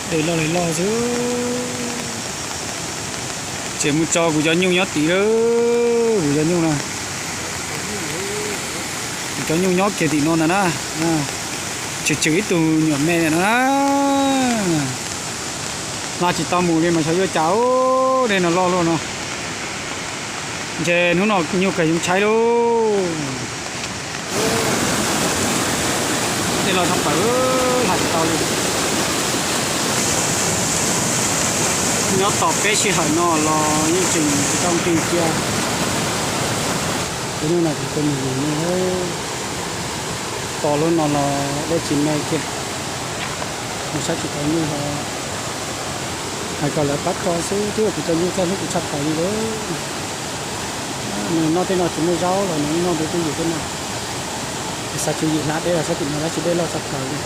Dej loj li loj xwb. Tseem mus tso kuv cov nyuj nyob tid lawm, kuv cov nyuj na. Kuv cov nyuj nyob kiag tim no ntag na. Tswm tswm ib tug nyuam me no na. Hla tsis tau mus li mas xyov yuav cas, dej no loj luaj no. Ntshe hnub no nyuj kawg yeej tshaib lauj. Dej loj tshaj plaws, hla tsis tau li. Nyob tos peb sij hawm no los yeej tseem tsis tau nqis kiag. Kuv hnub no kuv tuaj mus yus nyuj, tos lub no los dej tsis me kiag, mus saib tsis tau nyuj los hais kom lawv pab tso xwb, twb yog kuv cov nyuj txoj hlub kuv tshaj plaws li lawm. Nws noj tej no tsis muaj zaub los nws noj ntu twj ywm tej no. Xav tswv yim hla dej los saib tim no dab tsi dej loj tshaj plaws li.